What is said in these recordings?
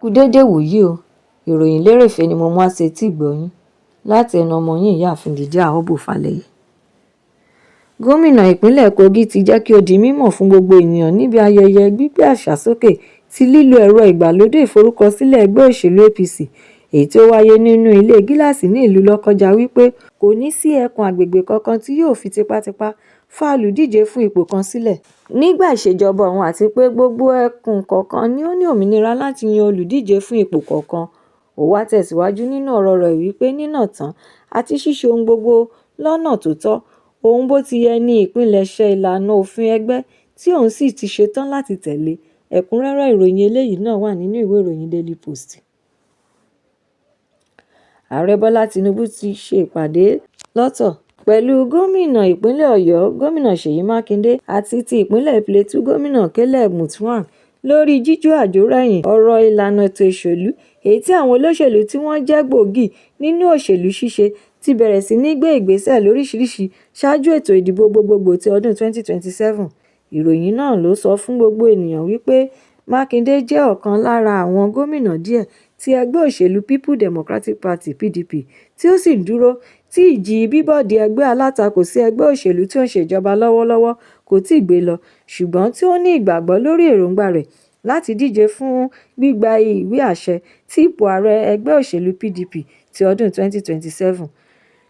Kú déédé ìwòyí o. Ìròyìn lérèfé ni mo mú wá sétí ìgbọ́ yín láti ẹnu ọmọ yín, Ìyáàfin Lydia Obbo Falẹyẹ. Gómìnà ìpínlẹ̀ Kogi ti jẹ́ kí ó di mímọ̀ fún gbogbo ènìyàn níbi ayẹyẹ gbígbé àsíá sókè ti lílo ẹ̀rọ ìgbàlódé ìforúkọsílẹ̀ ẹgbẹ́ òṣèlú APC, èyí tí ó wáyé nínú ilé gíláàsì ní ìlú Lọ́kọ́ja, wípé kò ní sí ẹkùn agbègbè kankan tí yóò fi tipátipá fa olùdíje fún ipò kan sílẹ̀ nígbà ìṣèjọba òun, àti pé gbogbo ẹkùn kọ̀ọ̀kan ni ó ní òmìnira láti yan olùdíje fún ipò kọ̀ọ̀kan. Ó wá tẹ̀síwájú nínú ọ̀rọ̀ rẹ̀ wípé nínà tán àti ṣíṣe ohun gbogbo lọ́nà tó tọ́ ohun bó ti yẹ ní ìpilẹ̀ṣẹ̀ ìlànà òfin ẹgbẹ́, tí òun sì ti ṣetán láti tẹ̀lé. Ẹ̀kúnrẹ́rẹ́ ìròyìn eléyìí náà wà nínú ìwé ìròyìn Daily Post. Ààrẹ Bọ́lá Tinubu ti ṣe ìpàdé lọ́tọ̀ pẹ̀lú gómìnà ìpínlẹ̀ Ọ̀yọ́, Gómìnà Ṣèyí Mákindé, àti ti ìpínlẹ̀ Plateau, Gómìnà Caleb Mutfwang, lórí jíjó àjórẹ̀yìn ọ̀rọ̀ ìlànà ètò ìṣèlú, èyí tí àwọn olóṣèlú tí wọ́n jẹ́ gbòógì nínú òṣèlú ṣíṣe ti bẹ̀rẹ̀ sí ní gbé ìgbésẹ̀ lóríṣiríṣi ṣáájú ètò ìdìbò gbogbogbò ti ọdún 2027. Ìròyìn náà ló sọ fún gbogbo ènìyàn wípé Mákindé jẹ́ ọ̀kan lára àwọn gómìnà díẹ̀ tí ẹgbẹ́ òṣèlú People Democratic Party (PDP) tí ó sì ń dúró tí ìjì bíbọ̀dì ẹgbẹ́ alátakò sí ẹgbẹ́ òṣèlú tí ó ń ṣe ìjọba lọ́wọ́lọ́wọ́ kò tíì gbé lọ, ṣùgbọ́n tí ó ní ìgbàgbọ́ lórí èròńgbà rẹ̀ láti díje fún gbígba ìwé àṣẹ tí ipò ààrẹ ẹgbẹ́ òṣèlú PDP ti ọdún 2027.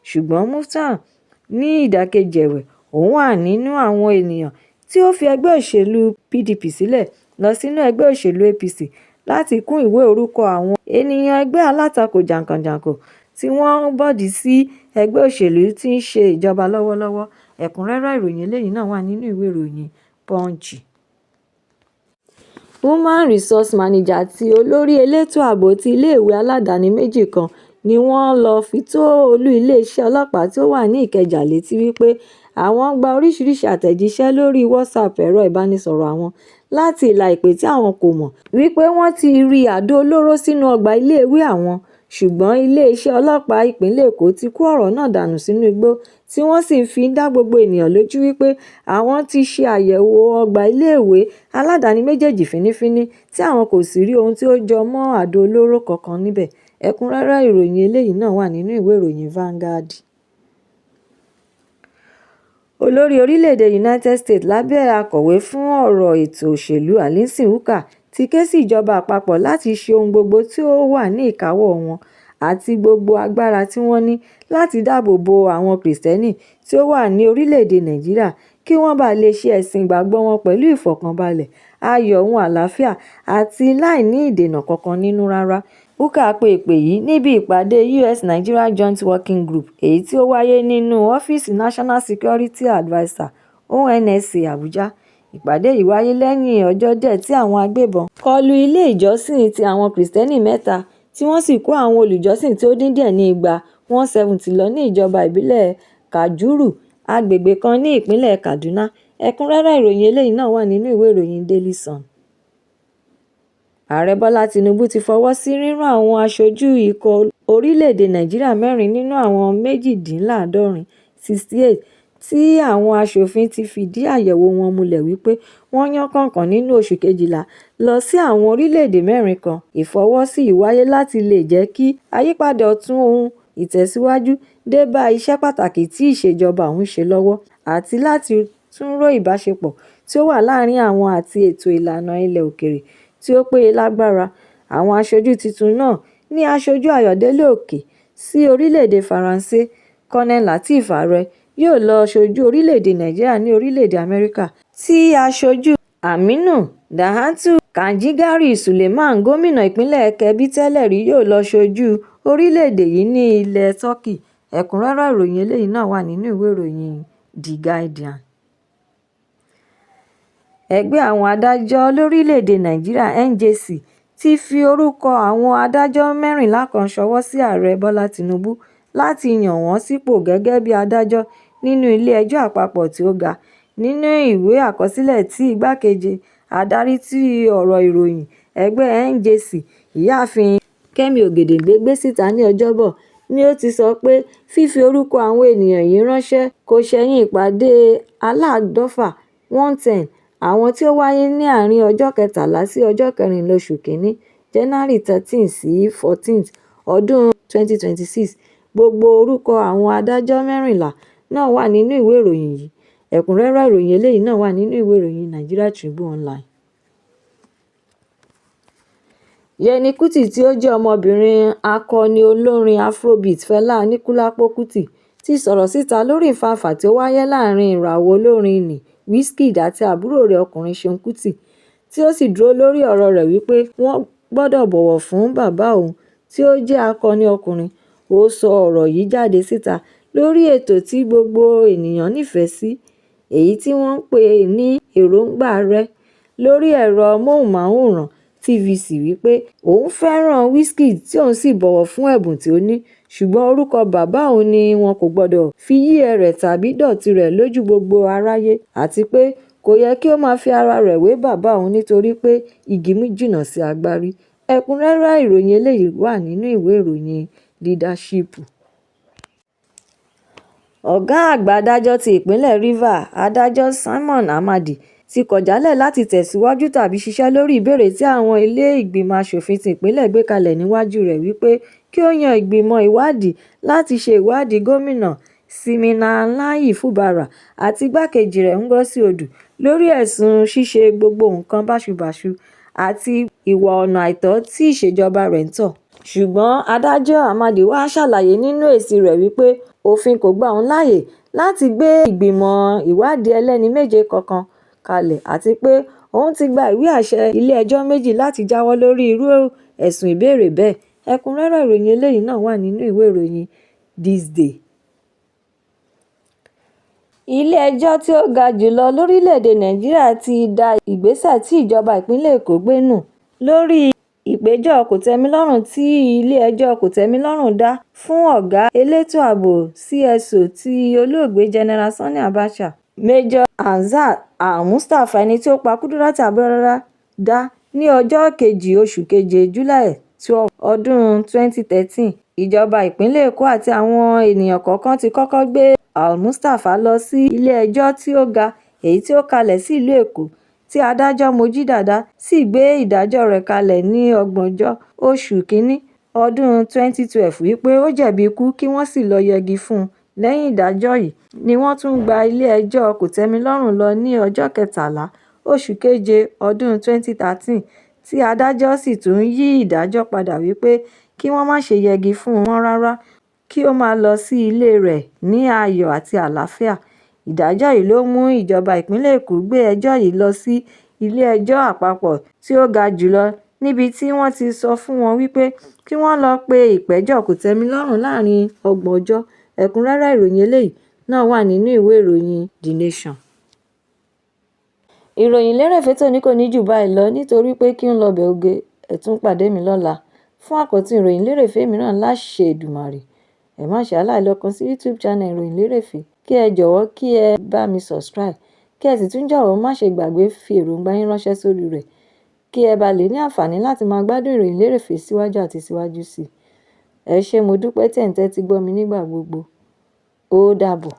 Ṣùgbọ́n Mutfwang ní ìdàkejì ẹ̀wẹ̀, òun wà nínú àwọn ènìyàn tí ó fi ẹgbẹ́ òṣèlú PDP sílẹ̀ lọ sínú ẹgbẹ́ òṣèlú APC láti kún ìwé orúkọ àwọn ènìyàn ẹgbẹ́ alátakò jàǹkànjàǹkàn tí wọ́n bọ̀dì sí ẹgbẹ́ òṣèlú tí ń ṣe ìjọba lọ́wọ́lọ́wọ́. Ẹ̀kúnrẹ́rẹ́ ìròyìn eléyìí náà wà nínú ìwé ìròyìn Punch. Human Resource Manager àti olórí elétò ààbò ti iléèwé aládàáni méjì kan ni wọ́n lọ́ọ́ fi tó olú iléeṣẹ́ ọlọ́pàá tí ó wà ní Ìkẹjà létí wípé àwọn gba oríṣiríṣii àtẹ̀jíṣẹ́ lórí WhatsApp ẹ̀rọ ìbánisọ̀rọ̀ àwọn láti ìlà ìpè tí àwọn kò mọ̀, wípé wọ́n ti ri àdó olóró sínú ọgbà iléèwé àwọn. Ṣùgbọ́n iléeṣẹ́ ọlọ́pàá ìpínlẹ̀ Èkó ti kó ọ̀rọ̀ náà dànù sínú igbó, tí wọ́n sì fi ń dá gbogbo ènìyàn lójú wípé àwọn ti ṣe àyẹ̀wò ọgbà iléèwé aládàáni méjèèjì fínífíní, tí àwọn kò sì rí ohun tí ó jọ mọ́ àdó olóró kankan níbẹ̀. Ẹ̀kúnrẹ́rẹ́ ìròyìn eléyìí náà wà nínú ìwé ìròyìn Vanguard. Olórí orílẹ̀-èdè United States lábẹ́ akọ̀wé fún ọ̀rọ̀ ètò òṣèlú Allison Hooker ti ké sí ìjọba àpapọ̀ láti ṣe ohun gbogbo tí ó wà ní ìkáwọ́ wọn àti gbogbo agbára tí wọ́n ní láti dáàbò bo àwọn Kìrìsìtẹ́nì tí ó wà ní orílẹ̀-èdè Nàìjíríà, kí wọ́n bá lè ṣe ẹ̀sìn ìgbàgbọ́ wọn pẹ̀lú ìfọ̀kànbalẹ̀, ayọ̀ òun àlàáfíà àti láì ní ìdènà kankan nínú rárá. Hooker pe ìpè yìí níbi ìpàdé US-Nigeria Joint Working Group èyí tí ó wáyé nínú ọ́fíìsì National Security Adviser (ONSA) Abuja. Ìpàdé yìí wáyé lẹ́yìn ọjọ́ díẹ̀ tí àwọn agbébọn kọ lu ilé ìjọsìn ti àwọn Kìrìsìtẹ́nì mẹ́ta, tí wọ́n sì kó àwọn olùjọ́sìn tí ó dín díẹ̀ ní igba 170 lọ ní ìjọba ìbílẹ̀ Kajuru, agbègbè kan ní ìpínlẹ̀ Kaduna. Ẹ̀kúnrẹ́rẹ́ ìròyìn eléyìí náà wà nínú ìwé ìròyìn Daily Sun. Ààrẹ Bọ́lá Tinubu ti fọwọ́ sí rírán àwọn aṣojú ikọ̀ orílẹ̀-èdè Nàìjíríà mẹ́rin nínú àwọn méjìdínláàádọ́rin 68 tí àwọn aṣòfin ti fìdí àyẹ̀wò wọn múlẹ̀ wípé wọ́n yán kànkàn nínú oṣù kejìlá lọ sí àwọn orílẹ̀-èdè mẹ́rin kan. Ìfọwọ́sí yìí wáyé láti lè jẹ́ kí àyípadà ọ̀tun ohun ìtẹ̀síwájú dé bá iṣẹ́ pàtàkì tí ìṣèjọba òun ń ṣe lọ́wọ́, àti láti túnrọ́ ìbáṣepọ̀ tí ó wà láàrin àwọn àti ètò ìlànà ilẹ̀ òkèèrè tí ó péye lágbára. Àwọn aṣojú tuntun náà ní Aṣojú Ayọ̀dẹ́lẹ̀ Òkè sí orílẹ̀-èdè Faransé, Colonel Lateef Ààrẹ yóò lọ ṣojú orílẹ̀-èdè Nàìjíríà ní orílẹ̀-èdè Amẹ́ríkà, tí Aṣojú Aminu Dalhatu Kanjigari Suleiman, gómìnà ìpínlẹ̀ Kebbi tẹ́lẹ̀ rí, yóò lọ ṣojú orílẹ̀-èdè yìí ní ilẹ̀ Turkey. Ẹ̀kúnrẹ́rẹ́ ìròyìn eléyìí náà wà nínú ìwé ìròyìn The Guardian. Ẹgbẹ́ àwọn adájọ́ lórílẹ̀-èdè Nàìjíríà NJC ti fi orúkọ àwọn adájọ́ 14 kan ṣọwọ́ sí Ààrẹ Bọ́lá Tinubu láti yàn wọ́n sípò gẹ́gẹ́ bí adájọ́ nínú ilé-ẹjọ́ àpapọ̀ tí ó ga. Nínú ìwé àkọsílẹ̀ tí igbákejì adarí ti ọ̀rọ̀ ìròyìn ẹgbẹ́ NJC, Ìyáàfin Kẹ́mi Ògèdèngbé gbé síta ní Ọjọ́bọ̀ ni ó ti sọ pé fífi orúkọ àwọn ènìyàn yìí ránṣẹ́ kò ṣẹ̀yìn ìpàdé aláàdọ́fà 110 àwọn tí ó wáyé ní àárín ọjọ́ 13 sí ọjọ́ 14 oṣù kìíní January 13 sí 14, ọdún 2026. Gbogbo orúkọ àwọn adájọ́ 14 náà wà nínú ìwé ìròyìn yìí. Ẹ̀kúnrẹ́rẹ́ ìròyìn eléyìí náà wà nínú ìwé ìròyìn Nigeria Tribune Online. Yẹni Kútì tí ó jẹ́ ọmọbìnrin akọni olórin Afrobeat Fẹlá Aníkúlápó Kútì ti sọ̀rọ̀ síta lórí ìfánfà tí ó wáyé láàrin ìràwọ̀ olórin nì Wizkid àti àbúrò rẹ̀ ọkùnrin Seun Kuti, tí ó sì dúró lórí ọ̀rọ̀ rẹ̀ wípé wọ́n gbọ́dọ̀ bọ̀wọ̀ fún bàbá òun tí ó jẹ́ akọni ọkùnrin. Ó sọ ọ̀rọ̀ yìí jáde síta lórí ètò tí gbogbo ènìyàn nífẹ̀ẹ́ sí, èyí tí wọ́n ń pè ní Èròńgbà Rẹ lórí ẹ̀rọ móhùnmáwòrán TVC wípé òun fẹ́ràn Wizkid tí òun sì bọ̀wọ̀ fún ẹ̀bùn tí ó ní, ṣùgbọ́n orúkọ bàbá òun ni wọn kò gbọdọ̀ fi yí ẹrẹ̀ tàbí dọ̀tí rẹ̀ lójú gbogbo aráyé, àti pé kò yẹ kí ó máa fi ara rẹ̀ wé bàbá òun nítorí pé igi imú jìnnà sí agbárí. Ẹ̀kúnrẹ́rẹ́ ìròyìn eléyìí wà nínú ìwé ìròyìn Leadership. Ọ̀gá àgbà adájọ́ ti ìpínlẹ̀ Rivers, Adájọ́ Simon Amadi ti kọ̀ jálẹ̀ láti tẹ̀síwájú tàbí ṣiṣẹ́ lórí ìbéèrè tí àwọn ilé ìgbìmọ̀ aṣòfin ti ìpínlẹ̀ gbé kalẹ̀ níwájú rẹ̀ wípé kí ó yan ìgbìmọ̀ ìwádìí láti ṣe ìwádìí gómìnà Siminalayi Fubara àti igbákejì rẹ̀ Ngozi Odu lórí ẹ̀sùn ṣíṣe gbogbo nǹkan báṣubàṣu àti ìwà ọ̀nà àìtọ́ tí ìṣèjọba rẹ̀ ń tọ̀. Ṣùgbọ́n adájọ́ Amadi wàá ṣàlàyé nínú èsì rẹ̀ wípé òfin kò gba òun láàyè láti gbé ìgbìmọ̀ ìwádìí ẹlẹ́ni méje kankan kalẹ̀ àti pé òun ti gba ìwé àṣẹ ilé-ẹjọ́ méjì láti jáwọ́ lórí irú ẹ̀sùn ìbéèrè bẹ́ẹ̀. Ẹ̀kúnrẹ́rẹ́ ìròyìn eléyìí náà wà nínú ìwé ìròyìn This Day. Ilé-ẹjọ́ tí ó ga jù lọ lórílẹ̀-èdè Nàìjíríà ti da ìgbésẹ̀ tí ìjọba ìpínlẹ̀ Èkó gbé nù lórí ìpẹ̀jọ́ kòtẹ́milọ́rùn tí ilé-ẹjọ́ kòtẹ́milọ́rùn dá fún ọ̀gá elétò ààbò CSO ti olóògbé General Sani Abacha, Major Hamzat Al-Mustapha, ẹni tí ó pa Kudirat Abiola dá ní ọjọ́ kejì oṣù keje July 12, ọdún 2013. Ìjọba ìpínlẹ̀ Èkó àti àwọn ènìyàn kọ̀ọ̀kan ti kọ́kọ́ gbé Al-Mustapha lọ sí ilé-ẹjọ́ tí ó ga èyí tí ó kalẹ̀ sí ìlú Èkó, tí adájọ́ Mojí Dàda sì gbé ìdájọ́ rẹ̀ kalẹ̀ ní ògbóǹjọ́ oṣù kínní ọdún 2012 wípé ó jẹ̀bi ikú kí wọ́n sì lọ́ọ́ yẹgi fún un. Lẹ́yìn ìdájọ́ yìí ni wọ́n tún gba ilé-ẹjọ́ kòtẹ́milọ́rùn lọ ní ọjọ́ kẹtàlá oṣù keje ọdún 2013 tí adájọ́ sì tún yí ìdájọ́ padà wípé kí wọ́n má ṣe yẹgi fún un mọ́ rárá, kí ó máa lọ sí ilé rẹ̀ ní ayọ̀ àti àlàáfíà. Ìdájọ́ yìí ló mú ìjọba ìpínlẹ̀ Èkó gbé ẹjọ́ yìí lọ sí ilé-ẹjọ́ àpapọ̀ tí ó ga jù lọ níbi tí wọ́n ti sọ fún wọn wípé kí wọ́n lọ́ọ́ pe ìpẹ̀jọ́ kòtẹ́milọ́rùn láàrin ọgbọ̀n ọjọ́. Ẹ̀kúnrẹ́rẹ́ ìròyìn eléyìí náà wà nínú ìwé ìròyìn The Nation. Ìròyìn lérèfé tòní kò ní jù báyìí lọ nítorí pé kí ń lọbẹ̀ oge. Ẹ tún pàdé mi lọ́la fún àkọ́tún ìròyìn lérèfé mìíràn láṣẹ Èdùmàrè. Ẹ má ṣe aláìlọ kan sí YouTube channel Ìròyìn Lérèfé, kí ẹ jọ̀wọ́ kí ẹ bá mi subscribe, kí ẹ sì tún jọ̀wọ́ má ṣe gbàgbé fi èròǹgbà yín ránṣẹ́ sórí rẹ̀ kí ẹ bá lè ní àǹfààní láti máa gbádùn ìròyìn lérèfé síwájú àti síwájú sí i. Ẹ ṣé, mo dúpẹ́ tí ẹ̀ ń tẹ́tí gbọ́ mi nígbà gbogbo. Ó dàbọ̀.